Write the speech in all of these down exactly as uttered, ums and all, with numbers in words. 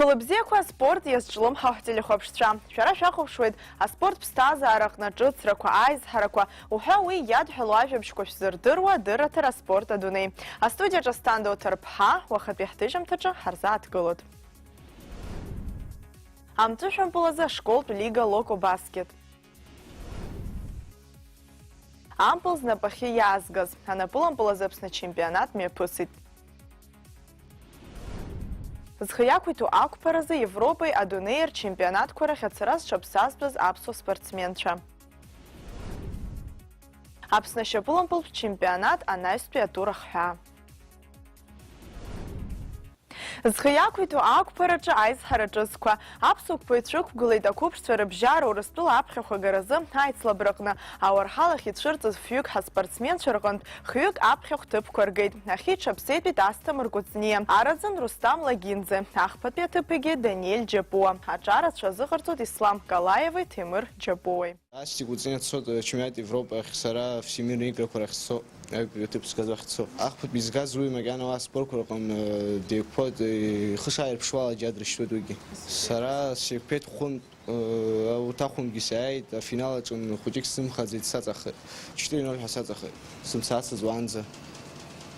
Хәылбзиақәа аспорт иазҿлымҳау ҳтелехәаԥшцәа. Шәара шәахәаԥшуеит аспорт ԥсҭазаараҟны аҿыцрақәа, аизҳарақәа, уҳәа уи иадҳәалоу ажәабжьқәа шәзырдыруа адырраҭара аспорт адунеи. Астудиаҿы Асҭанда Оҭарԥҳа, уахатәи ҳҭыжьымҭаҿы ҳарзааҭгылоит. Амҵәышәмпыл азы ашколтә лига Локо Баскет. Ампыл знапахьы иаазгаз, анапылампыл азы Аԥсны ачемпионат мҩаԥысит. Зхы иақәиҭу ақәԥаразы Европеи адунеи рчемпионатқәа рахь ацара зҽаԥсазтәыз аԥсуа спортсменцәа. Аԥсны ашьапылампылтә чемпионат анаҩстәи атур ахҳәаа. Зхы иақәиҭу ақәԥараҿы аизҳара ҿыцқәа. Аԥсуа қәԥаҩцәа ықәгылеит ақәыԥшцәа рыбжьара Урыстәыла аԥхьахә агаразы аицлабраҟны ауарҳалахь ицәырҵыз фҩык ҳаспортсменцәа рҟынтә хҩык аԥхьахә ҭыԥқәа ргеит. Ахьиҽаԥсеитәит Асҭамыр Кәыҵниа, араӡын Рустам Лагинӡе, ахԥатәи аҭыԥ егьи Даниель Џьапуа. Аҿарацәа азыҟарҵоит Ислам Калаеви Ҭемыр Џьапуеи. Астик уҵиа дцоит, э, чемпионат Европа ахь, сара Всемирные играқәа рахь сцо, аҩбатәи аҭыԥ згаз ахь дцо. Ахԥатәи згаз уи макьана уа аспортқәа рҟны, э, деиқәԥоит, э, ихы шааирԥшуала џьа дрышьҭуеит уигьы. Сара сеиқәԥеит хәынтә, э, урҭ ахәынтәгьы сааит, афинал аҿы хәыҷык сзымхаӡеит, саҵахеит. Четыре ноль ҳәа саҵахеит, сымцацыз уаанӡа.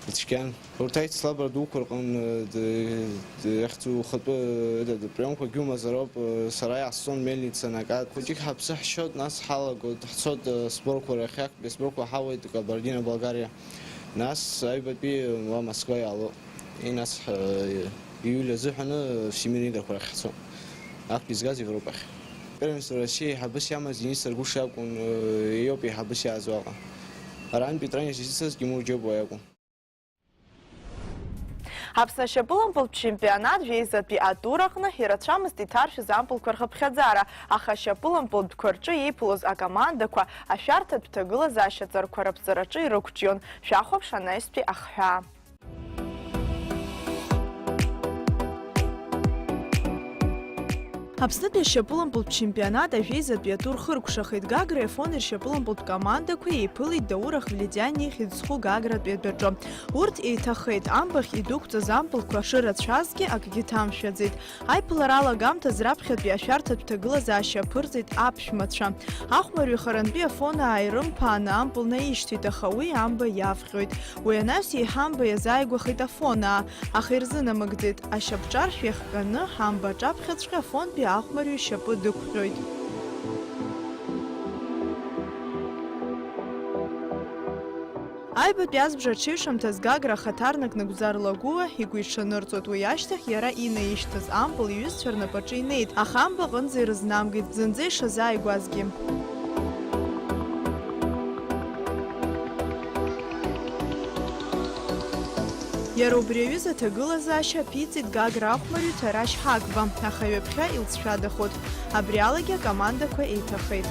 Ицәгьан. Урҭ аицлабра дуқәа рҟны, д-, д-, иахьӡу ухатәы, д-, д-, приёмкәагьы умазароуп, сара иаасҵон Мельница, Накат. Хәыҷык ҳаԥсы ҳшьоит, нас ҳалагоит, ҳцоит, сборқәа рахь, актәи асборқәа ҳауеит Кабардино-Балкариа. Нас аҩбатәи уа Москва иаало. И нас ҳ-, июль азыҳәаны Всемирные играқәа рахь ҳцо. Актәи згаз Европахь. Первенство России аиҳабыс иамаз Денис Аргәышиа акәын, иоуп еиҳабыс иааз уаҟа. Арантәи тренер изицыз Тимур Џьопуа иакәын. Аԥсны ашьапылампылтә чемпионат жәеизатәи атур аҟны ирацәамызт иҭаршәыз ампылқәа рхыԥхьаӡара, аха ашьапылампылтәқәа рҿы еиԥылоз акомандақәа ашәарҭатә ҭагылазаашьа ҵарқәа раԥҵараҿы ирықәҿион. Шәахәаԥш анаҩстәи ахҳәаа. Аԥснытәи ашьапылампылтә чемпионат ажәеизатәи атур хыркәшахеит. Гагра Афони ршьапылампылтә командақәа еиԥылеит Даур Ахвледиани ихьӡ зху Гагратәи адәаҿы. Урҭ еиҭахеит, амбахь идәықәҵаз ампылқәа шырацәазгьы акгьы ҭамшәаӡеит. Аиԥылара алагамҭаз раԥхьатәи ашәарҭатә ҭагылазаашьа аԥырҵеит аԥшәмацәа. Ахәмарҩы харантәи Афонаа ирымԥааны ампыл наишьҭит, аха уи амба иавҟьоит. Уи анаҩс еиҳа амба иазааигәахеит Афонаа, аха ирзынамыгӡеит. Ашьапҿаршә иахҟьаны, амба аҿаԥхьаҵәҟьа Афонтәи ахәмарҩы ишьапы дықәҟьоит. Аҩбатәи азбжа аҽеиҩшамҭаз Гагра ахаҭарнак Нагәзар Лагәыуа игәы иҽанырҵоит, уи ашьҭахь иара инаишьҭыз ампыл иҩызцәа рнапаҿы инеит, аха амба аҟынӡа ирызнамгеит, зынӡа ишазааигәазгьы. Иара убри аҩыза аҭагылазаашьа аԥиҵеит Гагра ахәмарҩы Ҭарашь Ҳагба, аха ҩаԥхьа илҵшәадахоит. Абри алагьы акомандақәа еиҭахеит.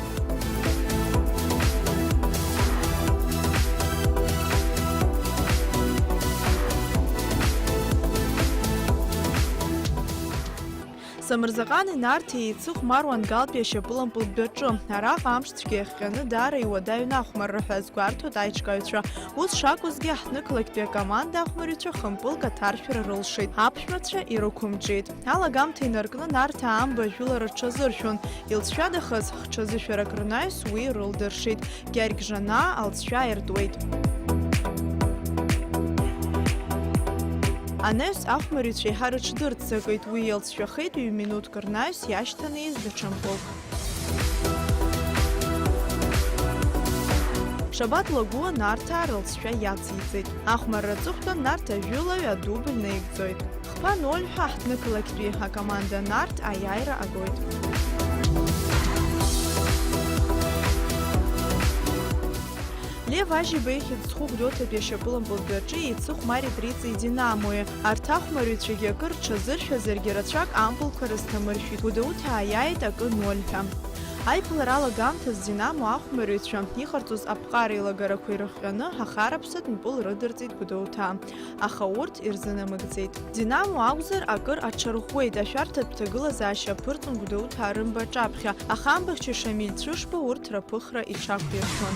Самырзаҟани Нарҭи еицыхәмаруан Галтәи ашьапылампыл дәаҿы. Араҟа амш цәгьа иахҟьаны даара иуадаҩын ахәмарра ҳәа азгәарҭоит аиҿкааҩцәа. Ус шакәызгьы, аҳҭнықалақьтәи акоманда ахәмарҩцәа хымпылк аҭаршәра рылшеит, аԥшәмацәа ирықәымҿиеит. Алагамҭа инаркны Нарҭаа амба ажәылара рҽазыршәон. Илҵшәадахаз хҽазышәарак рнаҩс уи рылдыршеит. Гьаргь Жанаа алҵшәа аиртуеит. Анаҩс ахәмарҩцәа еиҳа рыҽдырццакит, уи иалҵшәахеит ҩ-минуҭк рнаҩс иашьҭанеиз даҽа мпылк. Шабаҭ Лагәуа Нарҭаа рылҵшәа иациҵеит. Ахәмарра аҵыхәтәан Нарҭаа жәылаҩ адубль наигӡоит. Хԥа ноль ҳәа аҳҭнықалақьтәи акоманда Нарҭ аиааира агоит. Лев Ажьиба ихьӡ зху Гәдоуҭатәи ашьапылампылтәи аҿы еицыхәмарит Риҵеи Динамои. Арҭ ахәмарҩцәагьы акыр рҽазыршәазаргьы, рацәак ампылқәа рызҭамыршәит, Гәдоуҭаа иааит акы ноль ҳәа. Аиԥылара алагамҭаз Динамо ахәмарҩцәа иҟарҵоз аԥҟара еилагарақәа ирыхҟьаны, ахараԥсатә мпыл рыдырҵеит Гәдоуҭаа. Аха урҭ ирзынамыгӡеит. Динамо акәзар, акыр аҽарӷәӷәеит, ашәарҭатә ҭагылазаашьа аԥырҵон Гәдоуҭаа рымба аҿаԥхьа, аха амбахьчаҩ Шамиль Цәышба урҭ раԥыхра иҽақәиршәон.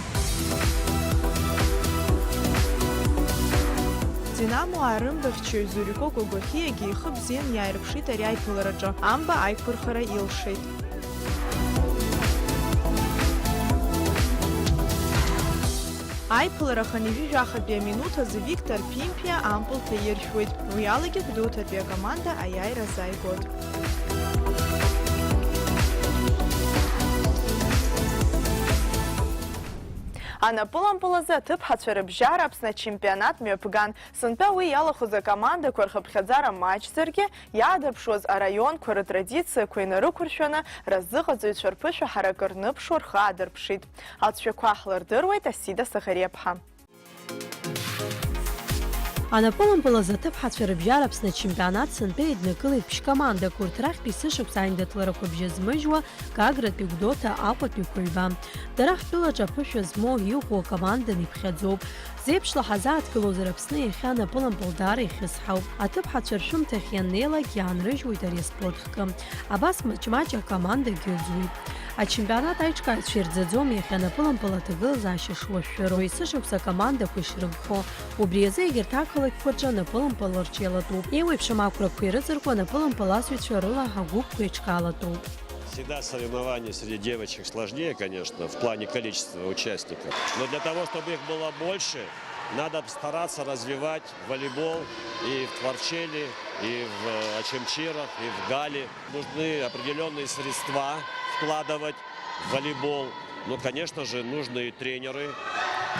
Динамоаа рымбаӷьчаҩ Зурико Гогохиагьы ихы бзианы иааирԥшит ари аиԥылараҿы, амба аиқәырхара илшеит. Аиԥылара хынҩажәи жәахатәи аминуҭ азы Виктор Ԥимԥиа ампыл ҭаиршәуеит. Уи алагьы Гәдоуҭатәи акоманда аиааира азааигәоит. Анапылампыл азы аҭыԥҳацәа рыбжьара Аԥсны ачемпионат мҩаԥган. Сынтәа уи иалахәыз акомандақәа рхыԥхьаӡара маҷзаргьы, иаадырԥшуаз араионқәа рытрадициақәа инарықәыршәаны, разыҟаҵаҩцәа рԥышәа ҳаракы рныԥшуа рхы аадырԥшит. Ацәаҳәақәа ҳлырдыруеит Асида Саӷариаԥҳа. Анапылампыл азы аҭыԥҳацәа рыбжьара Аԥсны ачемпионат сынтәа еиднакылеит ԥшь командак, урҭ рахьтә есышықәса аиндаҭларақәа бжьазмыжьуа, Гагратәи Гәдоуҭа, Аҟәатәиқәа ҩба. Дара ҳтәылаҿы аԥышәа змоу иӷәӷәоу акоманда иԥхьаӡоуп. Зеиԥшла ҳазааҭгылозар Аԥсны иахьа анапылампыл даара ихьысҳауп. Аҭыԥҳацәа ршәымҭахь ианнеилак иаанрыжьуеит ари аспорт хкы. Абас маҷ-маҷ акомандагьы ыӡуеит. Ачемпионат аиҿкааҩцәа ирӡаӡом, иахьа анапылампыл аҭагылазаашьа шуашәшәыроу, есышықәса акомандақәа ишрынхо. Убри азы егьырҭ ақалақьқәа рҿы анапылампыл рҿиалатәуп. Еиуеиԥшым ақәрақәа ирыҵаркуа анапылампыласыҩцәа рыла агәыԥқәа еиҿкаалатәуп. Всегда соревнования среди девочек сложнее, конечно, в плане количества участников. Но для того, чтобы их было больше, надо стараться развивать волейбол и в Творчеле, и в Очамчирах, и в Гале. Нужны определённые средства вкладывать в волейбол. Ну, конечно же, нужны и тренеры.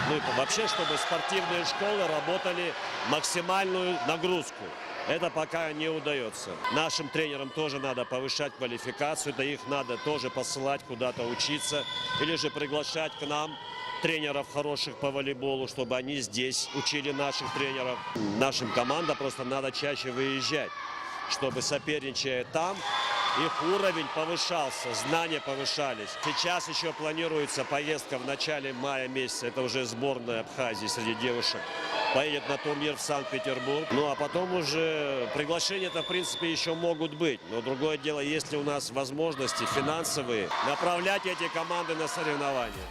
Ну и вообще, чтобы спортивные школы работали максимальную нагрузку. Это пока не удаётся. Нашим тренерам тоже надо повышать квалификацию, да их надо тоже посылать куда-то учиться или же приглашать к нам тренеров хороших по волейболу, чтобы они здесь учили наших тренеров. Нашим командам просто надо чаще выезжать, чтобы, соперничая там, их уровень повышался, знания повышались. Сейчас ещё планируется поездка в начале мая месяца, это уже сборная Абхазии среди девушек поедет на турнир в Санкт-Петербург. Ну а потом уже приглашения-то, в принципе, ещё могут быть. Но другое дело, есть ли у нас возможности финансовые направлять эти команды на соревнования.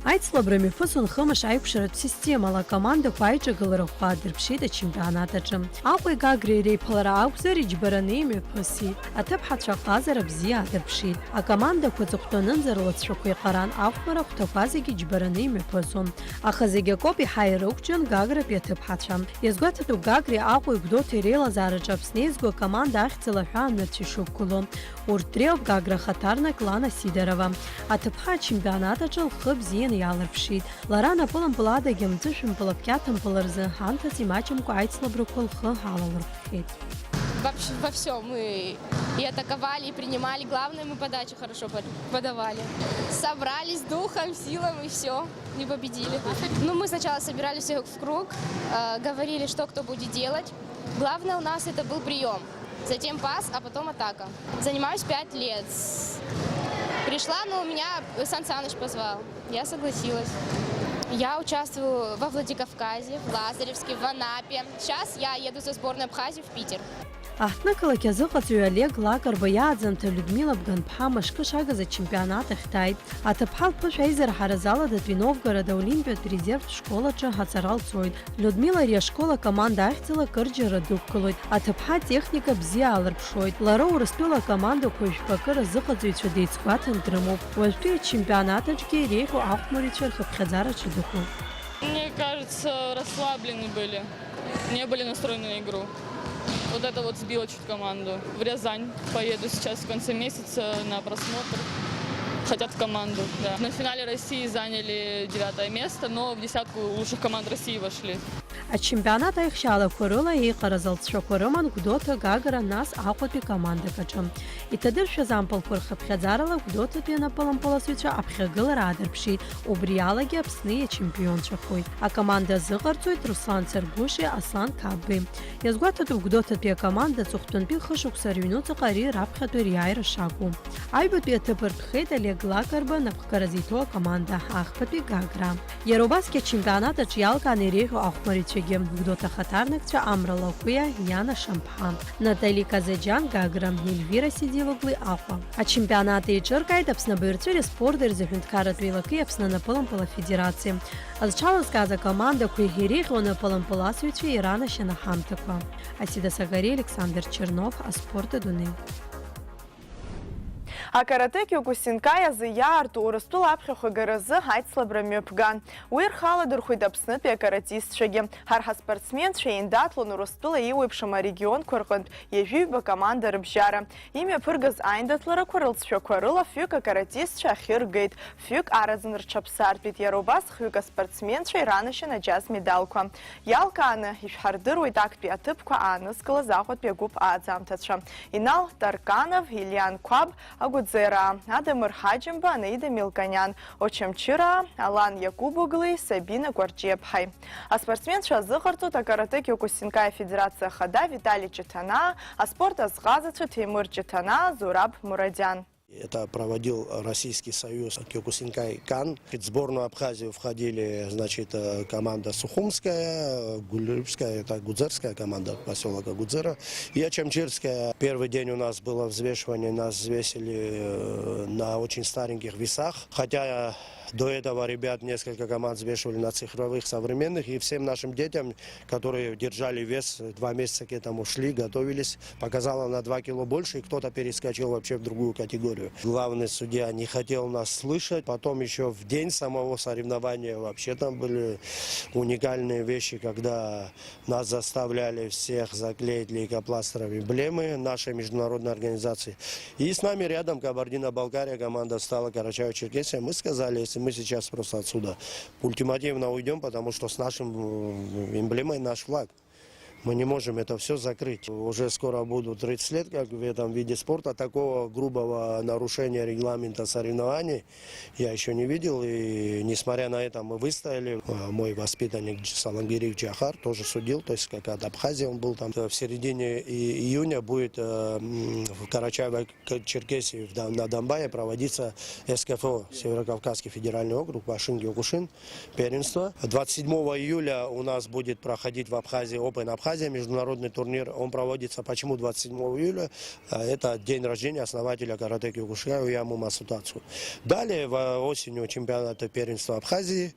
Аицлабра мҩаԥысуан хымш аиқәшаратә системала, акомандақәа аиҿагылара ӷәӷәа аадырԥшит ачемпионат аҿы. Аҟәеи Гагреи реиԥылара акәзар, иџьбараны имҩаԥысит. Аҭыԥҳацәа аҟазара бзиа аадырԥшит. Акомандақәа аҵыхәтәанынӡа рлыҵшәақәа еиҟаран, ахәмарра ахәҭақәа зегьы џьбараны имҩаԥысуан. Аха зегь акоуп, еиҳа ирықәҿион Гагратәи аҭыԥҳацәа. Иазгәаҭатәуп Гагреи Аҟәеи Гәдоуҭеи реилазаараҿы Аԥсны еизго акоманда ахьӡала аҳәаанырцә ишықәгылоу. Урҭ дреиуоуп Гагра ахаҭарнак Лана Сидорова. Аҭыԥҳа ачемпионат аҿы лхы бзианы иаларԥшит. Лара напылампыл адагьы амҵәышәмпыл, акьаҭампыл рзы ҳамҭас имаҷымкәа аицлабрақәа лхы алалырхәхьеит. Вообще, во всём мы и атаковали, и принимали. Главное, мы подачу хорошо под-, подавали. Собрались духом, силом и всё, и победили. Ну, мы сначала собирали всех в круг, э, говорили, что кто будет делать. Главное у нас это был приём, затем пас, а потом атака. Занимаюсь пять лет. Пришла, но меня Сан Саныч позвал. Я согласилась. Я участвую во Владикавказе, в Лазаревске, в Анапе. Сейчас я еду за сборную Абхазии в Питер. Аҳҭнықалақь азыҟаҵаҩ Олег Лакарба иааӡамҭа Людмила Бганԥҳа мышкы шагыз ачемпионат ахь дааит. Аҭыԥҳа лԥышә аизара ҳаразы Аладатәи Новгород аолимпиатә резервтә школ аҿы аҵара лҵоит. Людмила ари ашкол акоманда ахьӡала кырџьара дықәгылоит. Аҭыԥҳа атехника бзиа аалырԥшуеит. Лара Урыстәыла акомандақәа жәпакы разыҟаҵаҩцәа деицгәаҭан дрымоуп. Уажәтәи ачемпионат аҿгьы иреиӷьу ахәмарҩцәа рхыԥхьаӡараҿы дыҟоуп. Мне кажется, расслаблены были. Не были настроены на игру. Вот это вот сбило чуть команду. В Рязань поеду сейчас в конце месяца на просмотр. Хотят в команду, да. На финале России заняли девятое место, но в десятку лучших команд России вошли. Ачемпионат аихшьаалақәа рыла еиҟараз алҵшәақәа рыман Гәдоуҭа, Гагра, нас Аҟәатәи командак аҿы. Иҭадыршәыз ампылқәа рхыԥхьаӡарала Гәдоуҭатәи анапылампыласыҩцәа аԥхьагылара аадырԥшит, убри алагьы Аԥсны иачемпионцәахоит. Акоманда азыҟарҵоит Руслан Царгәыши Аслан Қапбеи. Иазгәаҭатәуп Гәдоуҭатәи акоманда аҵыхәтәантәи хышықәса рыҩнуҵаҟа ари раԥхьатәи риааира шакәу. Аҩбатәи аҭыԥ ртәхеит Олег Лакарба напхгара зиҭо акоманда, ахԥатәи Гагра. Иара убасгьы ачемпионат аҿы иалкааны иреиӷьу ахәмарицәа Гәдоуҭа ахаҭарнакцәа Амра Лакәиа, Иана Шамԥҳа, Натали Казаџьан Гагра, Ельвира Сидилоглы Аҟәа. Ачемпионат еиҿыркааит Аԥсны абаҩрҵәыреи аспорти рзы аҳәынҭқарратә еилакеи Аԥсны анапылампыл афедерациеи. Зҽалызкааз акомандақәеи иреиӷьу анапылампыласыҩцәеи иранашьан аҳамҭақәа. Асида Сагари, Александр Чернов, аспорт адунеи. Акарате Киокусинкаи азы иаарту Урыстәыла аԥхьахә агаразы аицлабра мҩаԥган. Уи рхы аладырхәеит Аԥснытәи акаратистцәагьы. Ҳара ҳаспортсменцәа еиндаҭлон Урыстәыла еиуеиԥшым арегионқәа рҟынтә ҩажәи ҩба команда рыбжьара. Имҩаԥыргаз аиндаҭларақәа рылҵшәақәа рыла фҩык акаратистцәа ахьы ргеит, фҩык араӡын рҽаԥсартәит, иара убас хҩык аспортсменцәа иранашьан аџьаз медалқәа. Иалкааны ишәҳардыруеит актәи аҭыԥқәа аанызкылаз Аҟәатәи агәыԥ ааӡамҭацәа. Инал Тарканов, Илиан Қәаб, Агәыӡераа, Адамыр Ҳаџьымба, Анаида Мелкониан, Очамчыраа, Алан Иакубоглуи Сабина Кәарҷиаԥҳаи. Аспортсменцәа азыҟарҵоит акарате Киокусинкаи афедерациа ахада Витали Ҷыҭанаа, аспорт азҟазацәа Ҭемыр Ҷыҭанаа, Зураб Мурадиан. Это проводил Российский союз Киокусинкай Кан. В сборную Абхазию входили, значит, э, команда Сухумская, Гулюбская, это гудзерская команда поселка Гудзера, и Очамчирская. Первый день у нас было взвешивание, нас взвесили э, на очень стареньких весах. Хотя до этого ребят несколько команд взвешивали на цифровых, современных, и всем нашим детям, которые держали вес, два месяца к этому шли, готовились, показала на два кило больше, и кто-то перескочил вообще в другую категорию. Главный судья не хотел нас слышать. Потом еще в день самого соревнования вообще там были уникальные вещи, когда нас заставляли всех заклеить лейкопластырем эмблемы нашей международной организации. И с нами рядом Кабардино-Балкария, команда встала Карачаево-Черкесия. Мы сказали, если мы сейчас просто отсюда ультимативно уйдем, потому что с нашим э, эмблемой наш флаг. Мы не можем это все закрыть. Уже скоро будут тридцать лет, как в этом виде спорта. Такого грубого нарушения регламента соревнований я еще не видел. И несмотря на это, мы выстояли. А, Мой воспитанник Дж- Саламгириев Джахар тоже судил, то есть как от Абхазии он был там. В середине и- июня будет э, м, в Карачаево-Черкесии в Дон- на Донбайе проводиться СКФО, Северокавказский федеральный округ, Вашин-Киокушин. Первенство. Двадцать седьмого июля у нас будет проходить в Абхазии Open Абхазия, международный турнир. Он проводится почему двадцать седьмого июля? А, Это день рождения основателя каратэ Киокушинкай Уяму Масутацу. Далее в- осенью чемпионаты первенства Абхазии,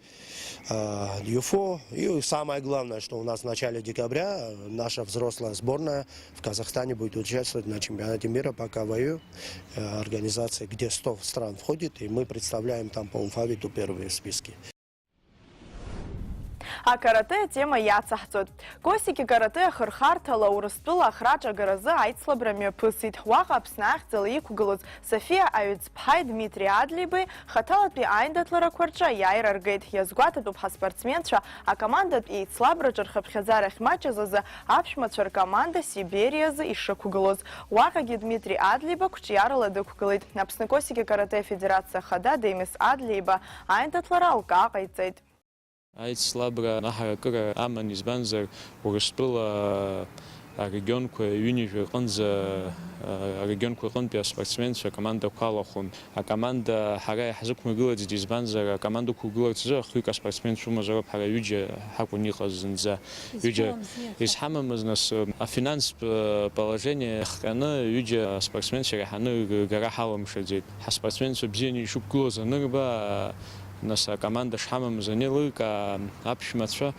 а, ЮФО. И самое главное, что у нас в начале декабря наша взрослая сборная в Казахстане будет участвовать на чемпионате мира по КВЮ, э, организации, где сто стран входит, и мы представляем там по алфавиту первые списки. Акарате атема иацаҳҵоит. Косики карате ахырхарҭала Урыстәыла ахраҿагаразы аицлабра мҩаԥысит. Уаҟа Аԥсны ахьӡала иқәгылоз Софиа Аҩӡԥҳаи Дмитри Адлеибеи хаҭалатәи аиндаҭларақәа рҿы аиааира ргеит. Иазгәаҭатәуп ҳаспортсменцәа акомандатә еицлабраҿы рхыԥхьаӡара ахьмаҷыз азы аԥшәмацәа ркоманда Сибериазы ишықәгылоз. Уаҟагьы Дмитри Адлеиба қәҿиарала дықәгылеит. Аԥсны Косики карате афедерациа ахада Демис Адлеиба аиндаҭлара алкаа ҟаиҵеит. Аицлабра аҳаракыра аман, избанзар, Урыстәыла арегионқәа ҩынҩажәа рҟынӡа, арегионқәа рҟынтәи аспортсменцәа акомандақәа алахәын. Акоманда ҳара иаҳзықәмыргылаӡеит, избанзар, акоманда ықәгыларц азы хҩык аспортсмен цәымазароуп, ҳара ҩыџьа ҳакәын иҟаз зынӡа. Ҩыџьа изҳамамыз, нас, афинанстә положение хҟьаны, ҩыџьа аспортсменцәа иаҳаны ргара ҳалымшаӡеит. Ҳаспортсменцәа бзианы ишықәгылоз анырба, нас, акоманда шҳамамыз анеилыркаа, аԥшәмацәа,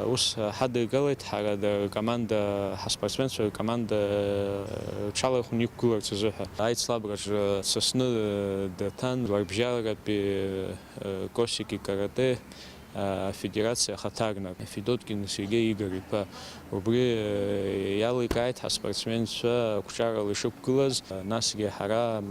ус ҳадыргалеит, ҳара ркоманда, ҳаспортсменцәа ркоманда рҽалархәны иқәгыларц азыҳәа. Аицлабраҿ дсасны даҭан Жәларбжьаратәи Косики каратэ афедерациа ахаҭарнак Федоткин Сергеи Игорь-иԥа. Убри иаликааит ҳаспортсменцәа ақәҿиарала ишықәгылаз, насгьы ҳара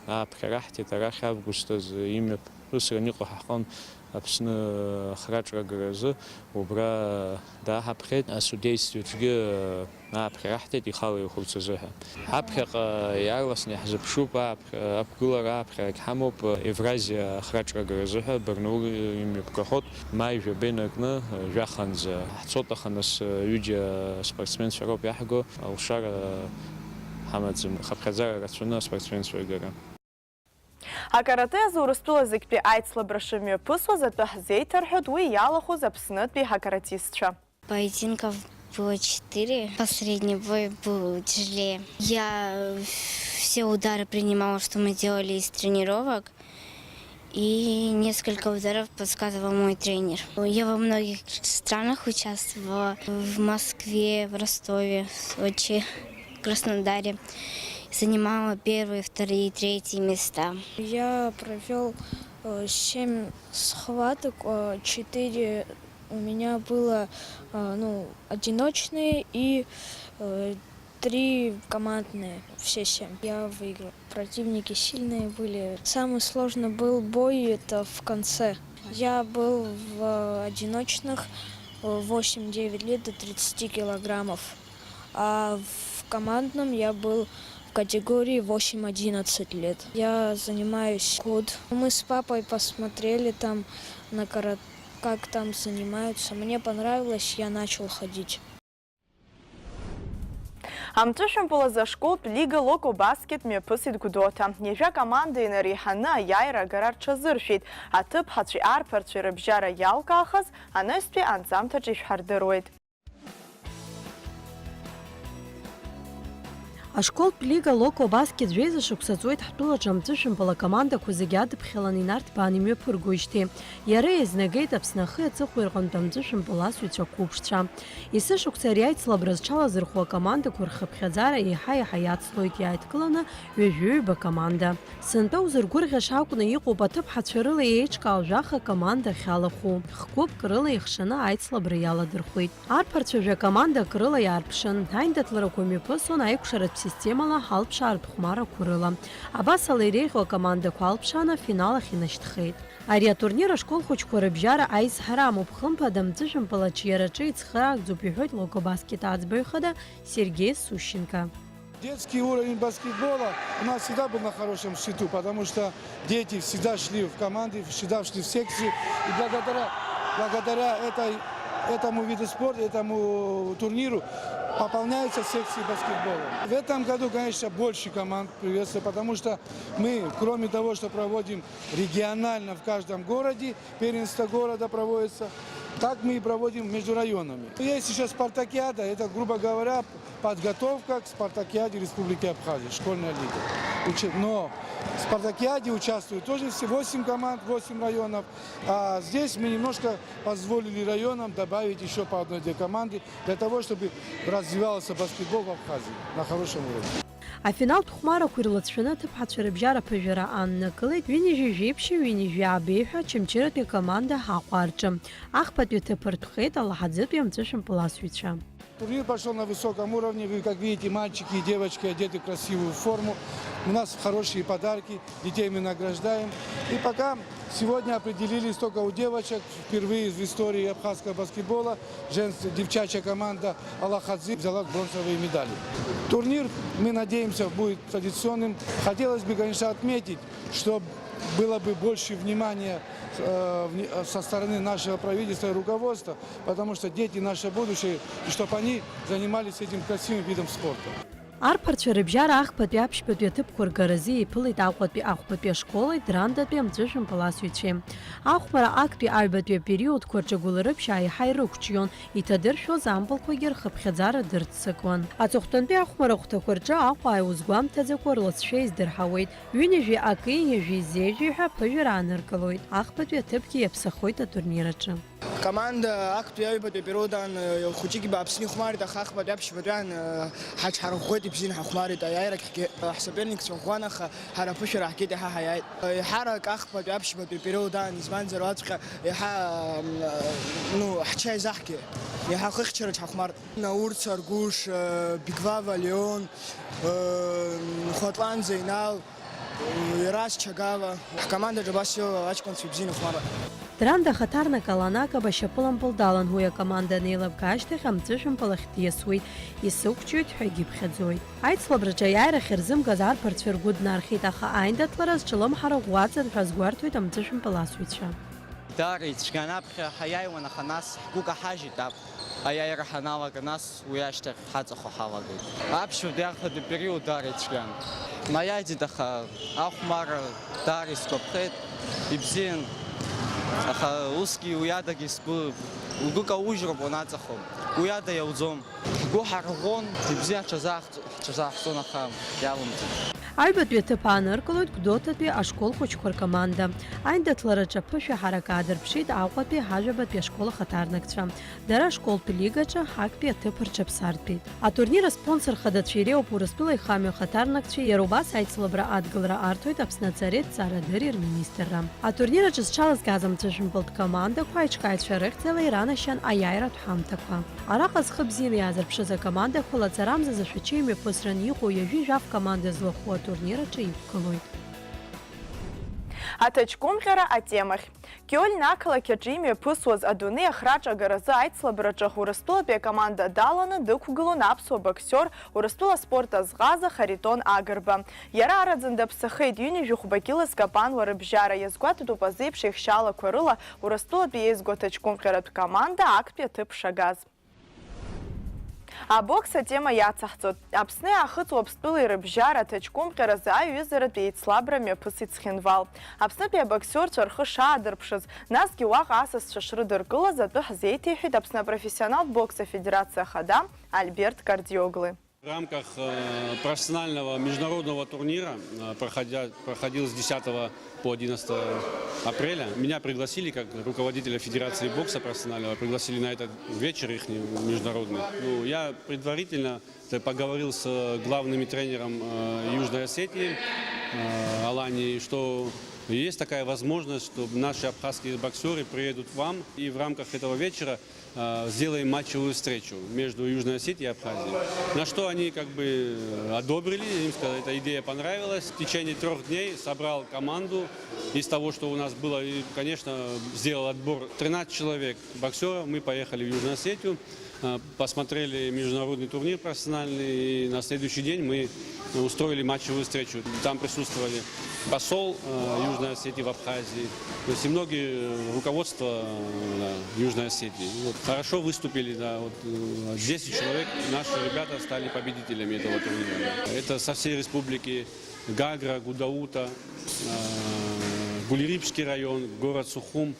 ааԥхьара ҳҭеит арахь август азы имҩаԥысран иҟоу ҳҟны Аԥсны ахраҿрагаразы, убра дааҳаԥхьеит, асудеистваҿгьы ааԥхьара ҳҭеит ихала ихәарц азыҳәа. Аԥхьаҟа иаарласны иаҳзыԥшуп, ааԥхьа, ақәгылара ааԥхьарагь ҳамоуп, Евразиа ахраҿрагаразы ҳәа Барнаул имҩаԥгахоит, маи жәаба инаркны, жәаханӡа ҳцоит, аха нас ҩыџьа спортсменцәа роуп иаҳго, алшара ҳамаӡам, хыԥхьаӡара рацәаны аспортсменцәа ргара. Акарате азы Урыстәыла зегьтәи аицлабра шымҩаԥысуаз атәы ҳзеиҭарҳәоит уи иалахәыз Аԥснытәи ҳакаратистцәа. Поединков было четыре. Последний бой был тяжелее. Я все удары принимала, что мы делали из тренировок. И несколько ударов подсказывал мой тренер. Я во многих странах участвовала. В Москве, в Ростове, в Сочи, в Краснодаре. Занимала первые, вторые, третьи места. Я провел э, семь схваток, э, четыре у меня было э, ну, одиночные и э, три командные, все семь. Я выиграл. Противники сильные были. Самый сложный был бой, это в конце. Я был в одиночных восемь-девять лет до тридцати килограммов, а в командном я был в категории восемь-одиннадцать лет. Я занимаюсь год. Мы с папой посмотрели там на карат, как там занимаются. Мне понравилось, я начал ходить. Амҵәышәымпыл азы ашколтә лига Локо Баскет мҩаԥысит Гәдоуҭа. Ҩажәа команда инареиҳаны аиааира агара рҽазыршәеит. Аҭыԥҳацәеи арԥарцәеи рыбжьара иалкаахаз анаҩстәи анҵамҭаҿы ишәҳардыруеит. Ашколтә лига Локо Баскет жәеиза шықәса ҵуеит ҳтәылаҿы амҵәышәымпыл акомандақәа зегьы адыԥхьаланы инарҭбааны имҩаԥыргоижьҭеи. Иара еизнагеит Аԥсны ахи аҵыхәеи рҟынтә амҵәышәымпыл асыҩцәа қәыԥшцәа. Есышықәса ари аицлабра зҽалазырхәуа акомандақәа рхыԥхьаӡара еиҳа-еиҳа иацлоит, иааидкыланы ҩажәи ҩба команда. Сынтәа узыргәырӷьаша акәны иҟоуп аҭыԥҳацәа рыла еиҿкаау жәаха команда ахьалахәу. Хгәыԥк рыла еихшаны аицлабра иаладырхәеит. Арԥарцәа жәа-командак рыла иаарԥшын, аиндаҭларақәа мҩаԥысуан аикәшаратә системала алԥшаартә хәмарақәа рыла. Абасала иреиӷьу акомандақәа алԥшааны афинал ахь инашьҭхеит. Ари атурнир ашкол хәыҷқәа рыбжьара аизҳара амоуп, хымԥада, амҵәышәымпыл аҿиараҿы ицхыраагӡоуп, иҳәоит Локобаскет аӡбаҩ хада Сергеи Сущенко. Детский уровень баскетбола у нас всегда был на хорошем счету, потому что дети всегда шли в команды, всегда шли в секции. И благодаря, благодаря этой, этому виду спорта, этому турниру пополняются секции баскетбола. В этом году, конечно, больше команд приветствую, потому что мы, кроме того, что проводим регионально в каждом городе, первенство города проводится, так мы и проводим между районами. Есть еще спартакиада, это, грубо говоря, подготовка к спартакиаде Республики Абхазия, школьная лига. Но в спартакиаде участвуют тоже все восемь команд, восемь районов. А здесь мы немножко позволили районам добавить еще по одной-две команды для того, чтобы развивался баскетбол в Абхазии на хорошем уровне. Афиналтә хәмарақәа ирлацәаны аҭыԥҳацәа рыбжьара аԥыжәара ааннакылеит ҩынҩажәи жәиԥшьи ҩынҩажәи аабеи ҳәа Очамчыратәи акоманда Аҟәа рҿы. Ахԥатәи аҭыԥ ыртәхеит Алаҳаӡытәи амҵәышәымпыл асҩцәа. Турнир прошёл на высоком уровне. Вы, как видите, мальчики и девочки одеты в красивую форму. У нас хорошие подарки. Детей мы награждаем. И пока сегодня определились только у девочек. Впервые в истории абхазского баскетбола женская девчачья команда Алахадзы взяла бронзовые медали. Турнир, мы надеемся, будет традиционным. Хотелось бы, конечно, отметить, что было бы больше внимания э, вни- э, со стороны нашего правительства и руководства, потому что дети наше будущее, и чтобы они занимались этим красивым видом спорта. Арԥарцәа рыбжьара ахԥатәи аԥшьбатәи аҭыԥқәа ргаразы еиԥылеит Аҟәатәи ахәбатәи ашколи Драндатәи амҵәышәымпыл асҩцәеи. Ахәмара актәи аҩбатәи апериодқәа рҿы агәыларыԥшьаа еиҳа ирықәҿион, иҭадыршәуаз ампылқәагьы рхыԥхьаӡара дырццакуан. Аҵыхәтәантәи ахәмара ахәҭақәа рҿы Аҟәа ааи узгәамҭаӡакәа рласшәа издырҳауеит, ҩынҩажәи аки ҩажәи зежәи ҳәа аԥыжәара ааныркылоит, ахԥатәи аҭыԥгьы иаԥсахоит атурнир аҿы. Команда актәи аҩбатәи апериодан хәыҷык бааԥсны ихәмарит, аха ахԥатәи аԥшьбатәиан ҳаҽҳарӷәӷәеит, ибзианы ҳахәмарит, аиааирагьгьы ҳсоперникцәа ӷәӷәан, аха ҳара аԥышәара ҳгеит, иаҳа ҳаиааит. Еиҳарак ахԥатәи аԥшьбатәи апериодан, избанзар, уаҵәҟьа еиҳа ну, ҳҽеизаҳгеит, еиҳа хыхьчараҿ ҳахәмарт. Наур Царгәыш, Бигвава Леон, Хәатлан Зеинал, Ерас Чагава, ҳкомандаҿ абас иҟоу аҷкәынцәа ибзианы ихәмаруан. Дранда хаҭарнак Алан Акаба шьапылампыл далан, уи акоманда анеилыбга ашьҭахь амҵәышәымпыл ахь диасуеит, исықәҿиоит ҳәагьы иԥхьаӡоит. Аицлабраҿы аиааира ахьырзымгаз арԥарцәа ргәы днархьит, аха аиндаҭлара зҿлымҳара ӷәӷәаҵан ҳәа азгәарҭоит амҵәышәымпыл асҩцәа. Даара ицәгьан аԥхьа ҳаиааиуан, аха нас ҳгәы каҳажьит, аиааира ҳаналага, нас уи ашьҭахь ҳаҵахо ҳалагеит. Аԥшьбатәи ахԥатәи апериод даара ицәгьан. Наиааиӡеит, аха ахәмарра даара исгәаԥхеит, ибзиан, аха усгьы уи адагьы сгәы, угәы каужьроуп уанаҵахо. Уи ада иауӡом. Ҳгәы ҳарӷәӷәон, ибзиа ҳҽазаахҵ-, ҳҽазааҳҵон, аха иалымҵит. Аҩбатәи аҭыԥ ааныркылоит Гәдоуҭатәи ашкол хәыҷқәа ркоманда. Аиндаҭлараҿы аԥышәа ҳарак аадырԥшит Аҟәатәи ҳажәабатәи ашкол ахаҭарнакцәа. Дара ашколтә лигаҿы актәи аҭыԥ рҽаԥсартәит. Атурнир аспонсор хадацәа иреиуоуп Урыстәыла ихамҩа ахаҭарнакцәеи, иара убас аицлабра адгылара арҭоит Аԥсны аҵареи аҭҵаарадырреи рминистрра. Атурнир аҿы зҽалазкааз амҵәыжәымпылтә командақәа аиҿкааҩцәа рыхьӡала иранашьан аиааиратә ҳамҭақәа. Араҟа зхы бзианы иаазырԥшыз акомандақәа лаҵарамза зашәачеи мҩаԥысран иҟоу ҩажәи жәаф команда злахәу атурнир аҿы иқәгылоит. Аҭаҷкәымҟьара атемахь. Киольн ақалақь аҿы имҩаԥысуаз адунеи ахраҿагаразы аицлабраҿы Урыстәылатәи акоманда даланы дықәгылон аԥсуа боксиор, Урыстәыла аспорт азҟаза Харитон Агрба. Иара араӡын даԥсахеит, ҩынҩажәи хәба кьыла зкапануа рыбжьара, иазгәаҭатәуп азеиԥш еихшьаалақәа рыла Урыстәылатәи еизго аҭаҷкәымҟьаратә команда актәи аҭыԥ шагаз. Абокс атема иацаҳҵоит. Аԥсни Аахыҵ Уаԥстәылеи рыбжьара аҭаҷкәымҟьаразы аиҩызаратә еицлабра мҩаԥысит Цхинвал. Аԥснытәи абоксиорцәа рхы шаадырԥшыз, насгьы уаҟа асасцәа шрыдыркылаз атәы ҳзеиҭеиҳәеит Аԥсны апрофессионалтә бокс афедерациа ахада Альберт Кардиоглы. В рамках, э, профессионального международного турнира, э, проходя-, проходил с десятого по одиннадцатое апреля, меня пригласили как руководителя Федерации бокса профессионального, пригласили на этот вечер их международный. Ну, я предварительно т-, поговорил с, э, главными тренером, э, Южной Осетии, э, Аланией, что есть такая возможность, что наши абхазские боксеры приедут к вам, и в рамках этого вечера э, сделаем матчевую встречу между Южной Осетией и Абхазией. На что они как бы, э, одобрили, им сказали, эта идея понравилась. В течение трёх дней собрал команду из того, что у нас было, и, конечно, сделал отбор. Тринадцать человек боксеров, мы поехали в Южную Осетию, э, посмотрели международный турнир профессиональный, и на следующий день мы устроили матчевую встречу. Там присутствовали посол, э, Южной Осетии в Абхазии, то есть и многие, э, руководство, э, да, Южной Осетии. Вот. Хорошо выступили, да, вот, э, десять человек, наши ребята стали победителями этого турнира. Это со всей республики Гагра, Гудаута, э, Гулирипский район, город Сухум.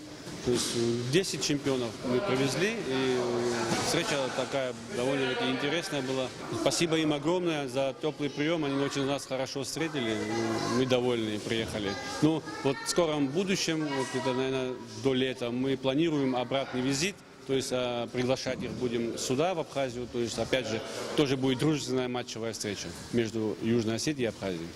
То есть, э, десять чемпионов мы привезли, и, э, встреча такая довольно-таки интересная была. Спасибо им огромное за тёплый приём, они очень нас хорошо встретили, и мы довольны и приехали. Ну, вот в скором будущем, вот это, наверное, до лета, мы планируем обратный визит, то есть, а, приглашать их будем сюда, в Абхазию, то есть, опять же, тоже будет дружественная матчевая встреча между Южной Осетией и Абхазией.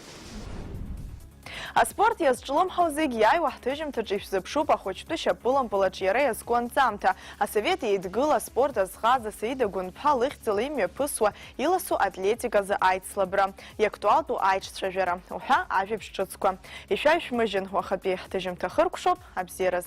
Аспорт иазҿлымҳау зегь иааиуа ҳҭыжьымҭаҿы ишәзыԥшуп ахәыҷтәы шьапылампыл аҿиара иазку анҵамҭа. Асовет Еидгыла аспорт азҟаза Саида Гәынԥҳа лыхьӡала имҩаԥысуа иласу атлетиказы аицлабра, иактуалтәу аиҿцәажәара уҳәа ажәабжь ҿыцқәа. Ишәаҩшәмыжьын, уахатәи ҳҭыжьымҭа хыркәшоуп, абзиараз.